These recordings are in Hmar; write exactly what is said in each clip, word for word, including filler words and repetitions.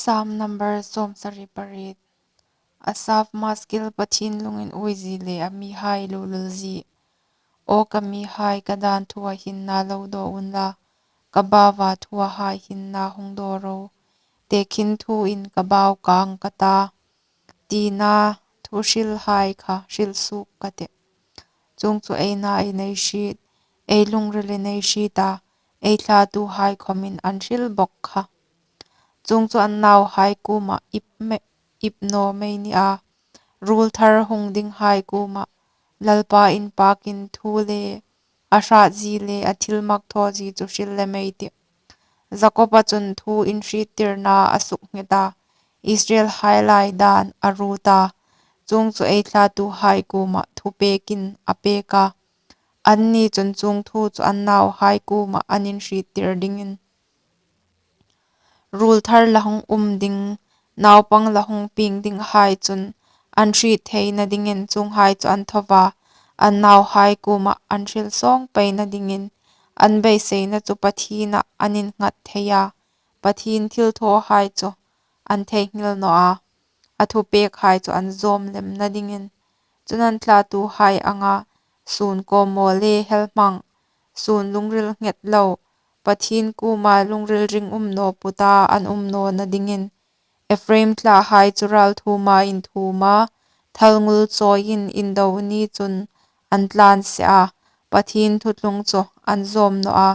Psalm number sawmsari pariet. Asaf maskil. Pathien lunginsiet le a mihai lululzie. Aw ka mihai, ka dan thua hin na lo daw unla, ka baua thuahai hin na hung daw ro. Tekhin thuin ka bau kang ka ta, tina thuhrilhai kha hril suok ka tih. Chuong chu ei nain ei hriet, ei lungrilin ei hriet a, ei thlatuhai khomin an hril bawk kha. Chuong chu an nauhai kuoma ip me-, ip naw mei ni a, ruol thar hung dinghai kuoma, Lalpa inpakin thu le a hratzie le a thilmak thawzie chu hril lem ei tih. Jakoba chun thu inhriettirna a suknghet a, Israelhai lai dan a ruot a. Chuong chu ei thlatuhai kuoma thupekin a pek a, anni chun chuong thu chu an nauhai kuoma an inhriettir dingin. Ruol thar la hung um ding, naupang la hung pieng dinghai chun an hriet theina dingin chuonghai chu an tho a, an nauhai kuoma an hril sawng peina dingin, an beiseina chu Pathiena an innghat thei a, Pathien thilthawhai chu an theinghil naw a, a thupekhai chu an zawm lemna dingin. Chun an thlatuhai anga sun kawmaw le helhmang, sun lungril nghet lo, Pathien kuoma lungril ringum naw puta an um nawna dingin. Ephraim thlahai chu ralthuoma inthuoma, thalngul chawiin indo ni chun an tlan si a, Pathien thuthlung chu an zawm naw a,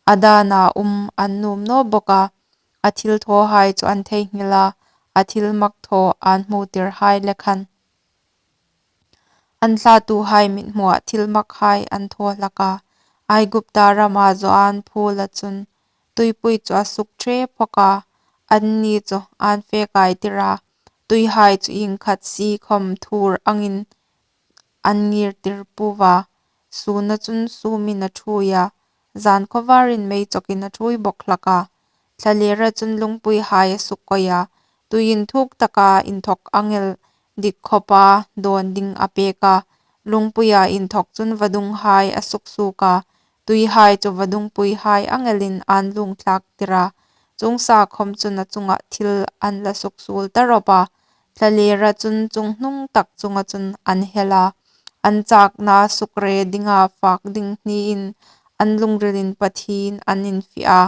a dana um an nuom naw bawk a, a thilthawhai chu an theinghil a, a thilmak thaw an hmutirhai le khan. An thlatuhai mithmua thilmakhai an thaw hlak a, Aigupta rama Zoan phula chun tuipui chu a suk ṭhe phawk a, anni chu an fekaitir a, tuihai chu iengkhat si khom thur angin an ngirtir puo a, suna chun sumin a ṭhuoi a, zan khawvarin mei chawkin a ṭhuoi bawk hlak a. Thlalera chun lungpuihai a suk kawi a, tui inthuk taka inthawk angel dik khawpa dawn ding a pek a, lungpuia inthawk chun vadunghai a suk suok a, tuihai chu vadungpuihai angelin an lungthlaktir a, chuong sa khom chun a chunga thil an la suksuol ta rawp a, thlalera chun chunghnung tak chunga chun an hel a, an chakna sukre dinga fak ding hniin an lungrilin Pathien an infieh a,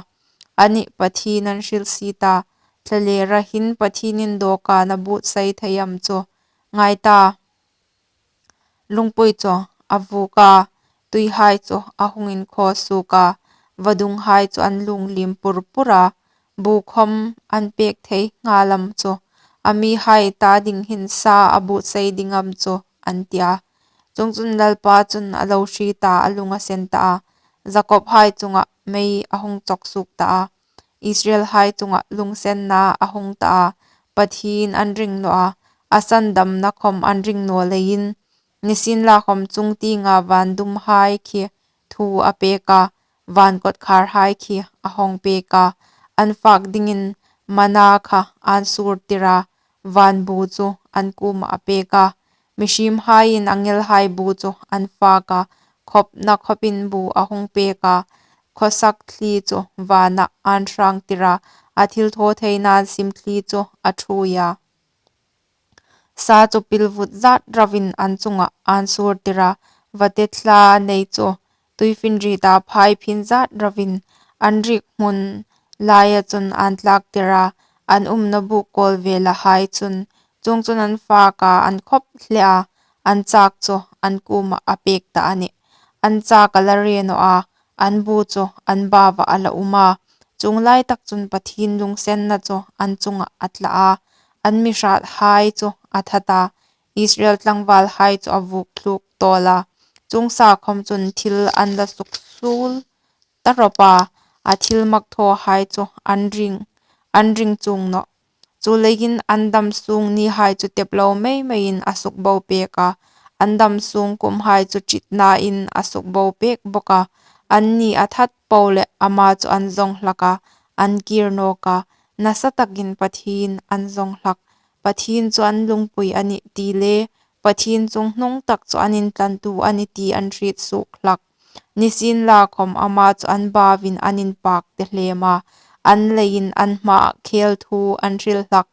anih Pathien an hrilsie ta, thlalera hin Pathien indawka na buotsai thei am chu. Ngai ta, lungpui chu a vuok a, tuihai chu a hung inkhaw suok a, vadunghai chu an lungliem pur pur a, bu khom an pek thei nghal am chu, a mihai ta ding hin sa a buotsai ding am chu, an ti a. Chuongchun Lalpa chun a lo hriet a, a lung a sen ta a, Jakob-hai chunga mei a hung chawk suok ta a, Israel-hai chunga lungsenna a hung ta a, Pathien an ring naw a, a sandamna khom an ring naw leiin, nisienlakhom chungtienga vandumhai khi thu a pek a, van kawtkharhai khi a hung pek a, an fak dingin mana kha an surtir a, van bu chu an kuoma a pek a, mihriemhaiin angelhai bu chu an fak a, khawpna khawpin bu a hung pek a, khawsak thli chu vana an hrangtir a, a thilthawtheinain sim thli chu a ṭhuoi a. Sa chu pilvut zat rauin an chunga an surtir a, vate thla nei chu tuifinrieta phai phin zat rauin an riek hmun laia chun an tlaktir a, an umna buk kawl velahai chun. Chuongchun an fak a, an khawp hle a, an chak chu an kuoma a pek ta a nih. An chak a la re naw a, an bu chu an baua a la um a, chuong lai tak chun Pathien lungsenna chu an chunga a tla a, an mi hrathai chu a that a, Israel tlangvalhai chu a vuok thluk tawl a, chuong sa khom chun thil an la suksuol ta rawp a, a thilmak thawhai chu an ring, an ring chuong nawh. Chuleiin an dam sung nihai chu teplo mei meiin a sukbo pek a, an dam sung kumhai chu ṭitnain a sukbo pek bawk a, anni a that po leh ama chu an zawng hlak a, an kir nawk a, nasa takin Pathien an zawng hlak. Pathien chu an lungpui a nih ti le, Pathien chunghnung tak chu an intlantu a nih ti an hriet suok hlak. Nisienlakhom ama chu an bauin an inpak te hlem a, an leiin an hmaah khêl thu an hril hlak.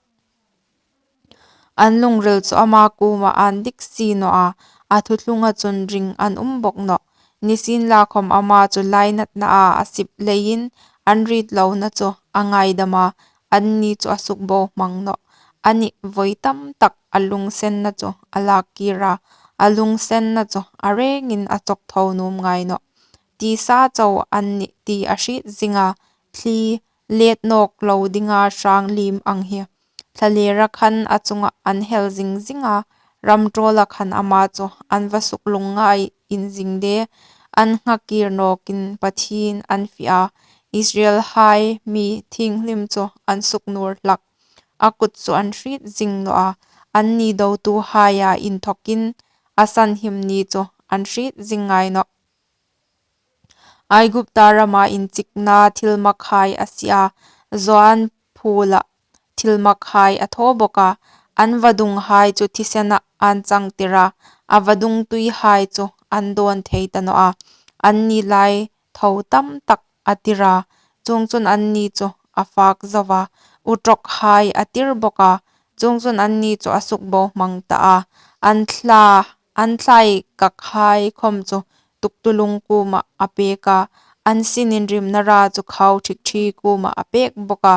An lungril chu ama kuomah an dik si naw a, a thuthlunga chun ring an um bawk nawh. Nisienlakhawm ama chu lainatnaa a sip leiin an ritlona chu a ngaidam a, anni chu a sukbohmang nawh. Anih, vawi tam tak a lunginsenna chu a lak kir a, a lunginsenna chu a rengin a chawk tho nuom ngai nawh. Tisa chau an nih ti a hriet zing a, thli let nawk lo dinga hrang liem ang hi. Thlalera khan a chungah an hel zing zing a, ram ṭawla khan ama chu an va suk lungngai inzing de. An nghakir nawkin Pathien an fie a, Israelhai mi thienghlim chu an suknuor hlak. A kut chu an hriet zing naw a, anni dotuhaia inthawkin a sanhim ni chu an hriet zing ngai nawh. Aigupta rama inchikna thilmakhai a sie a, Zoan phuola thilmakhai a thaw bawk a, an vadunghai chu thisena an changtir a, a vadung tuihai chu an dawn thei ta naw a, anni lai tho tam tak a tir a, chuongchun anni chu a fak zo a, uṭawkhai a tir bawk a, chuongchun anni chu a sukbohmang ta a, an thla, an thlai kakhai khawm chu tuktulung kuomah a pek a, an sin inrimna ra chu khau thikthi kuomah a pek bawk a,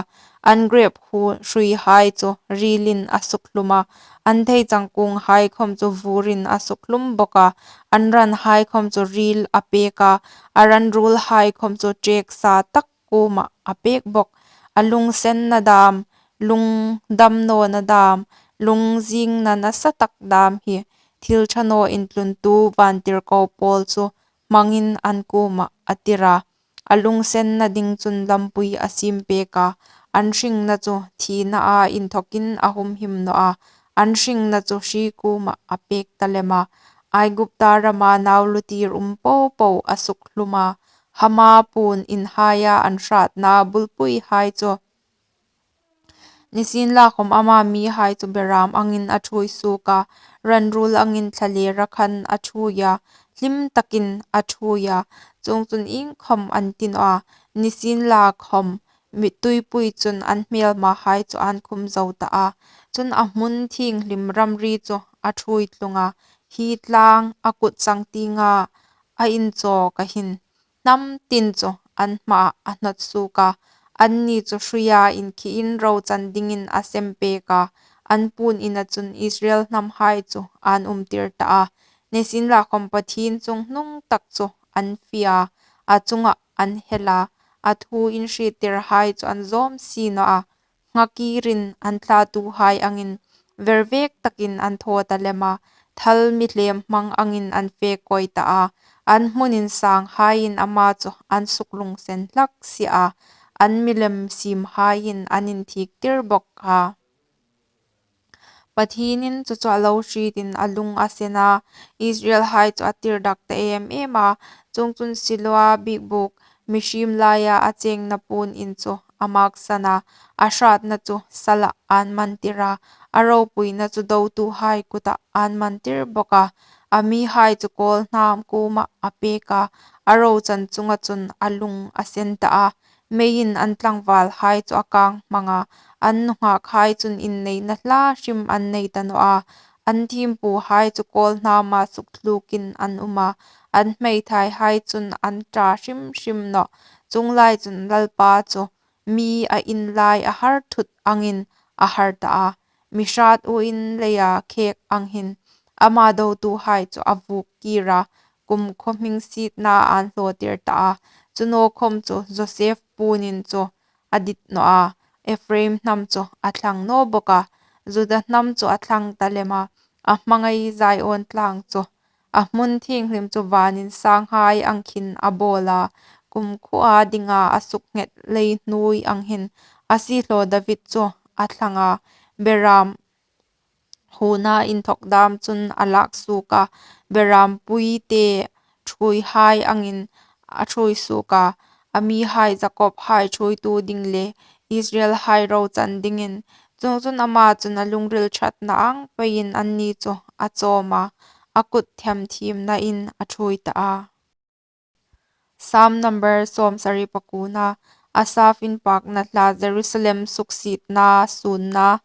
an grep hu-, hruihai chu rilin a sukhlum a, an theichang kunghai khawm chu vurin a sukhlum bawk a, an ranhai khawm chu ril a pek a, a ran ruolhai khawm chu ṭek sa tak kuomah a pek bawk. A lunginsenna dam, lungdam nawna dam, lungzingna nasa tak dam hi thil ṭha naw intluntu vantirko pawl chu hmangin an kuomah a tir a, a lunginsenna ding chun lampui a siem pek a, an hringna chu thinaa inthawkin a humhim naw a, an hringna chu hri kuomah a pek ta lem a. Aigupta rama nau lutir um po po a sukhlum a, Hama puon inhaia an hratna bulpuihai chu. Nisienlakhawm ama mihai chu beram angin a ṭhuoi suok a, ran ruol angin thlalera khan a ṭhuoi a, hlim takin a ṭhuoi a, chuongchun iengkhawm an ti naw a, nisienlakhawm mi tuipui chun an hmelmahai chu an khum zo ta a. Chun a hmun thienghlim ramri chu a ṭhuoi tlung a, hi tlang a kut changtienga a inchaw ka hin hnam tin chu an hmaah a hnawt suok a, anni chu hruia inkhiin rochan dingin a sem pek a, an puon ina chun Israel hnamhai chu an umtir ta a. Nisienlakhawm Pathien chunghnung tak chu an fie a, a chungah an hel a, a thu inhriettirhai chu an zawm si naw a, nghakîrin an thlatuhai angin vervêk takin an thaw ta lem a, thal mi hlêm hmang angin an fe kawi ta a, an hmun insânghaiin ama chu an suklungsen hlak si a, an milem siemhaiin an inthiktir bawk a. Pathienin chu chu a lo hrietin a lung a sen a, Israelhai chu a tirdak ta êm êm a, chuongchun Siloa biekbûk mihriem laia a chêngna puon in chu a mâksan a, a hrâtna chu salah ân mantir a, a ropuina chu dotuhai kutah ân mantir bawk a, a mihai chu kâwlhnâm kuomah a pêk a, a rochan chunga chun a lung a sen ta a, meiin an tlangvâlhai chu a kâng hmang a, an nunghakhai chun inneina hla hrim an nei ta naw a, an thiempuhai chu kâwlhnâma suktluokin an um a, an hmeithaihai chun an ṭa hrim hrim nawh. Chuong lai chun Lalpa chu mi a in lai a har thut angin a har ta a, mi hrât uoin leia khêk ang hin ama dotuhai chu a vuok kîr a, kumkhaw hming sietna ân hlawtir ta a. Chu naw khawm chu Josef puon in chu a dit naw a, Ephraim hnam chu a thlang naw bawk a, Juda hnam chu a thlang ta lem a, a hmangai Zion tlâng chu, a hmun thienghlim chu vân insânghai ang khin a bâwl a, kumkhuoa dinga a suknghet lei hnuoi ang hin a siehlaw David chu a thlang a, beram huona inthawk dâm chun a lâk suok a, beram puite ṭhuoihai angin a ṭhuoi suok a, a mihai Jakobhai ṭhuoitu ding le Israelhai rochan dingin. Chuongchun ama chun a lungril ṭhatna ang peiin anni chu a châwm a, a kut themthiemnain a ṭhuoi ta a. Sam number sawmsari pakuona. Asaf inpakna hla. Jerusalem suksietna sunna.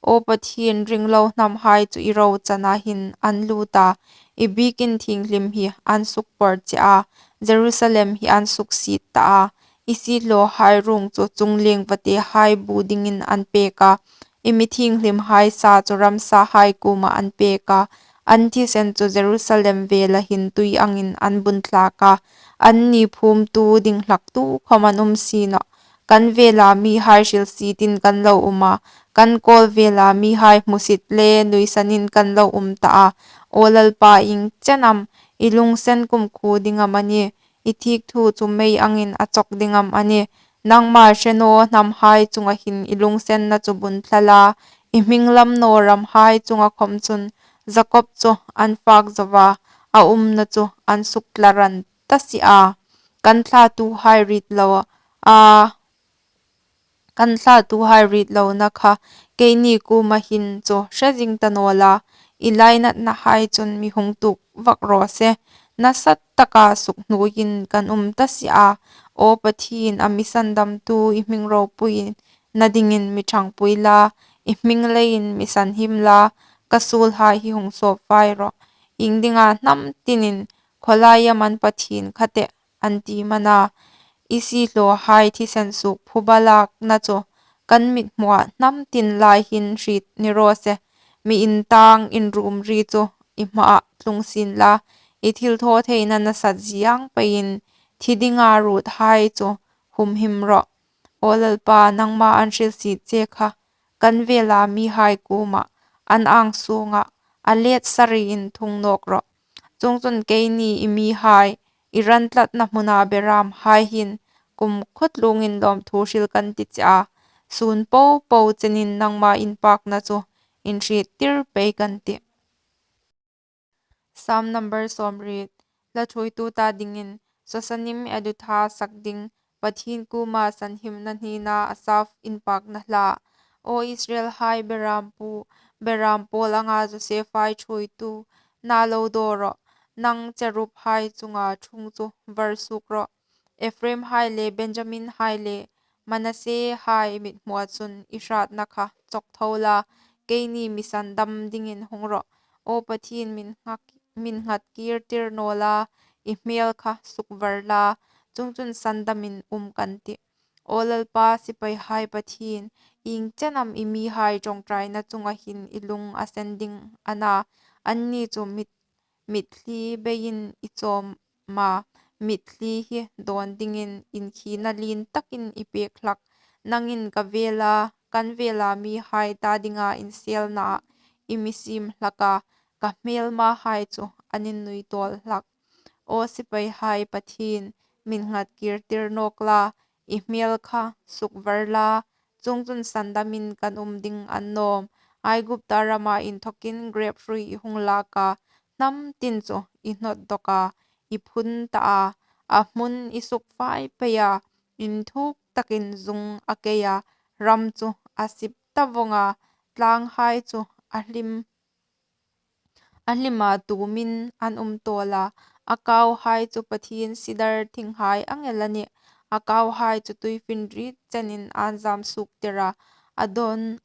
Aw Pathien, ringlo hnamhai chu i rochanah hin an lut a, i biekin thienghlim hi an sukpawrh che a, Jerusalem hi an suksiet ta a. I siehlawhai ruong chu chungleng vatehai bu dingin an pek a, i mi thienghlimhai sa chu ramsahai kuomah an pek a. An thisen chu Jerusalem vela hin tui angin an bun thlak a, anni phumtu ding hlak tukhawm an um si nawh. Kan vela mihai hrilsietin kan lo um a, kan kawl vela mihai hmusit le nuisanin kan lo um ta a. Aw Lalpa, ieng chen am i lunginsen kumkhuo ding am a nih? I thik thu chu mei angin a chawk ding am a nih? Nangma hre naw hnamhai chunga hin i lunginsenna chu bun thla la, i hming lam naw ramhai chunga khawm chun Jakob chu an fak zo a, a umna chu an suktlaran ta si a. Kan thlatuhai rit lo a, kan thlatuhai rit lona kha keini kuoma hin chu hre zing ta naw la, i lainatnahai chun mi hung tuok vak raw se. Nasa taka sukhnuoiin kan um ta si a. Aw Pathien, a mi sandamtu i hming ropuina dingin mi ṭhangpui la, i hming leiin mi sanhim la, ka suolhai hi hung sawp fai rawh. Ieng dinga hnam tinin, khawlai am an Pathien kha teh, an ti am a na? I siehlawhai thisen suok phuba lakna chu kan mithmuah hnam tin lai hin hriet ni raw se. Mi intang inrum ri chu i hmaah tlung sien la, i thilthawtheina nasat ziang peiin thi dinga ruothai chu humhim rawh. Aw Lalpa, nangma an hrilsiet che kha kan vela mihai kuomah, an ang sungah a let sariin thung nawk rawh. Chuongchun keini i mihai, i ran tlatna hmuna beramhai hin kumkhuo tlungin lawmthu hril kan ti che a, sun popo chenin nangma inpakna chu inhriettir pei kan tih. Sam number sawmriet. Hla ṭhuoitu ta dingin, Sosanim Edutha sak ding, Pathien kuoma sanhimna hnina Asaf inpakna hla. Aw Israelhai berampu, beram pawl anga Josephhai ṭhuoitu, na lo daw rawh, nang cherubhai chunga ṭhung chu var suok rawh. Ephraimhai le Benjaminhai le Manassehai mithmuah chun i hratna kha chawk tho la, keini mi sandam dingin hung rawh. Aw Pathien, min nghat, min nghat kirtir naw la, i hmel kha sukvar la, chuongchun sandamin um kan tih. Aw Lalpa, sipaihai Pathien, ieng chen am i mihai ṭawngṭaina chunga hin i lung a sen ding a na? Anni chu mit, mitthli beiin i chawm a, mitthli hi dawn dingin inkhina lien takin i pek hlak. Nangin ka vela, kan vela mihai ta dinga inselna i mi siem hlak a, ka hmelmahai chu an innui tawl hlak. Aw sipaihai Pathien, min nghat kirtir nawk la, i hmel kha sukvar la, chuongchun sandamin kan um ding annawm. Aigupta rama inthokin grep hrui i hung lak a, hnam tin chu i hnawt dawk a, i phun ta a, a hmun i sukfai pei a, inthuk takin zung a kei a, ram chu a sip ta vawng a, tlanghai chu a hlim, a hlima tumin an um tawl a, a kauhai chu Pathien sidar thinghai ang el a nih. A kauhai chu tuifinriet chenin an zam suoktir a, a dawn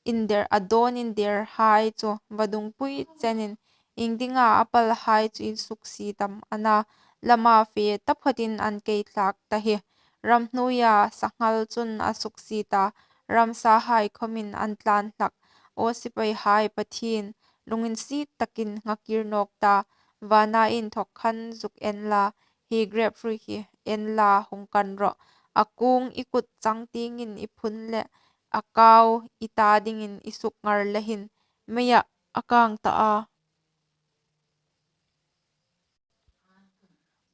inder, a dawn inderhai chu vadungpui chenin, ieng dinga a palhai chu in suksiet am a na? Lama fe taphotin an kei thlak ta hi. Ramhnuoia sanghal chun a suksiet a, ramsahai khawmin an tlan hlak. Aw sipaihai Pathien, lunginsiet takin ngha kir nawk ta, vana inthok khan zuk en la, hi grep hrui hi en la hung kan rawh. A kung i kut changtiengin i phun leh, a kau i ta dingin i sukngar le hin, meia a kang ta a,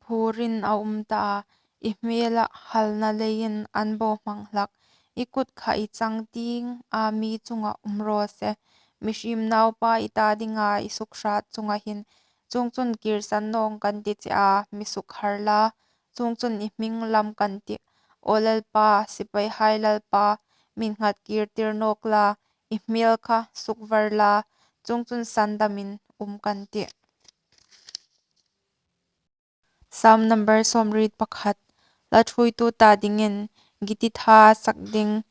phurin a um ta a, i hmela halna leiin an bohmang hlak. I kut kha i changtieng a mi chunga um raw se. Mihriem naupa i ta dinga i sukhrat chunga hin, chuongchun kirsan nawng kan ti che a, mi sukhar la, chuongchun i hming lam kan tih. Aw Lalpa, sipaihai Lalpa, min nghat kirtir nawk la, i hmel kha sukvar la, chuongchun sandamin um kan tih. Sam number sawmriet pakhat. Hla ṭhuoitu ta dingin, Gittha sak ding.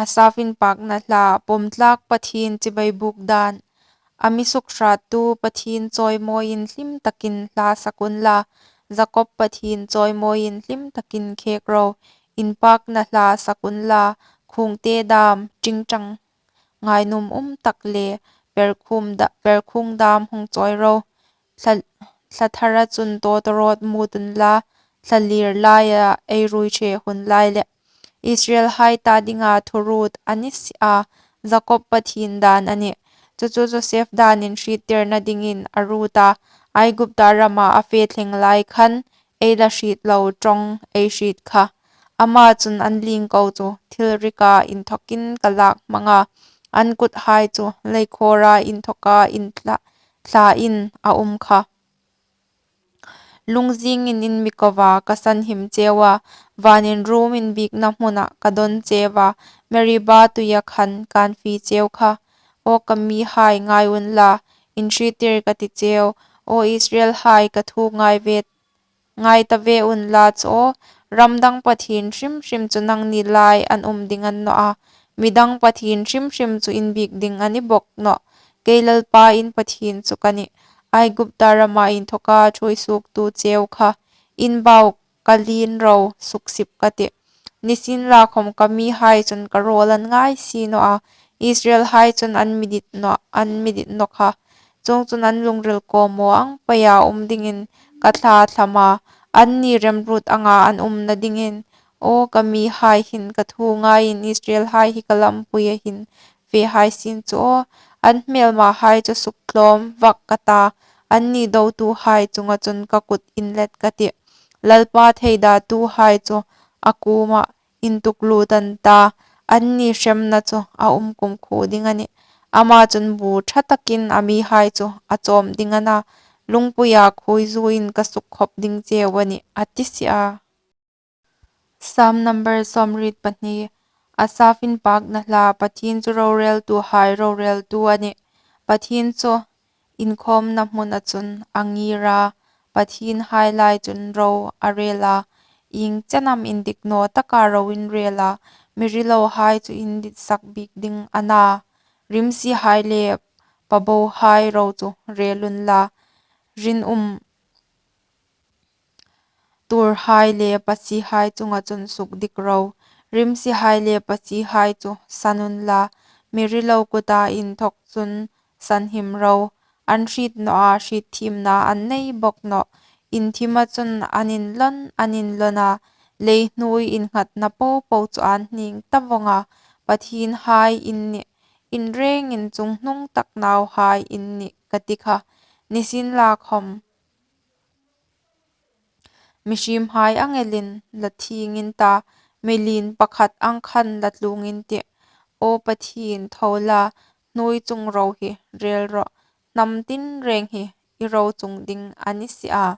Asaf inpakna hla. Pawm tlak Pathien chibai buk dan. A mi sukhrâttu Pathien chawimawiin hlim takin hla sak unla, Jakob Pathien chawimawiin hlim takin khêk ro. Inpakna hla sak unla, khuongte dâm, ṭingṭang ngainuom um tak le perkhum da-, perkhung dâm hung chawi ro. Thla, thla thara chun tawtawrawt mût unla, thla lîr laia ei ruoi ṭhe hun lai leh. Israelhai ta dinga thuruot a ni si a, Jakob Pathien dan a nih. Chu chu Josef danin hriettirna dingin a ruot a, Aigupta rama a fe thleng lai khan, ei la hriet lo ṭawng ei hriet kha. Ama chun an lingko chu thilrika inthokin ka lak hmang a, an kuthai chu leikhawra inthoka intla-, thlain a um kha. Lungzingin in mi ko a, ka sanhim cheu a, vânin ruom inbiekna hmuna ka dawn cheu a, Meriba tuia khan kân fie cheu kha. Aw ka mihai, ngai unla, inhriettir ka ti cheu. Aw Israelhai, ka thu ngai ve, ngai ta ve unla chu aw. Ram dang pathien hrim hrim chu nangni lai an um ding a ni naw a, mi dang pathien hrim hrim chu inbiek ding a ni bawk nawh. Kei Lalpa in Pathien chu ka nih, Aigupta rama inthoka ṭhuoi suoktu cheu kha. In bau ka lien ro, suksip ka tih. Nisienlakhawm ka mihai chun ka rawl an ngai si naw a, Israelhai chun an mi dit naw, an mi dit naw kha. Chuongchun an lungril kawmaw ang peia um dingin ka thla thlam a, anni remruot anga an umna dingin. Aw ka mihai, hin ka thu ngaiin Israelhai hi ka lampuia hin fe hai sien chu aw. An hmêlmahai chu suktlawm vak ka ta, anni dotuhai chunga chun ka kut inlet ka tih. Lalpa theidatuhai chu a kuoma intuklût an ta, anni hremna chu a um kumkhuo ding a nih. Ama chun bu ṭha takin a mihai chu a châwm ding a na, lungpuia khuoizuoin ka sukkhawp ding cheu a nih, a ti si a. Sam number sawmriet pahni. Asaf inpakna hla. Pathien chu rorêltuhai rorêltu a nih. Pathien chu inkhâwmna hmuna chun a ngîr a, pathienhai lai chun ro a rêl a. Ieng chen am indik naw taka ro in rêl a, mi rilohai chu inditsak bik ding a na. Rimsihai le pabohai ro chu rêl unla, rinum tuorhai le pasihai chunga chun sukdik ro. Rimsihai le pasihai chu san unla, mi rilo kuta inthawk chun sanhim ro. An hriet naw a, hrietthiemna an nei bawk nawh. Inthima chun an inlawn, an inlawn a, leihnuoi innghatna po po chu an hning ta vawng a. Pathienhai in nih, inrêngin chunghnung tak nauhai in nih ka ti kha. Nisienlakhawm mihriemhai ang elin la thieng in ta, mi lien pakhat ang khan la tluong in tih. Aw Pathien, tho la, hnuoi chung ro hi rêl rawh, hnam tinrêng hi i ro chung ding a ni si a.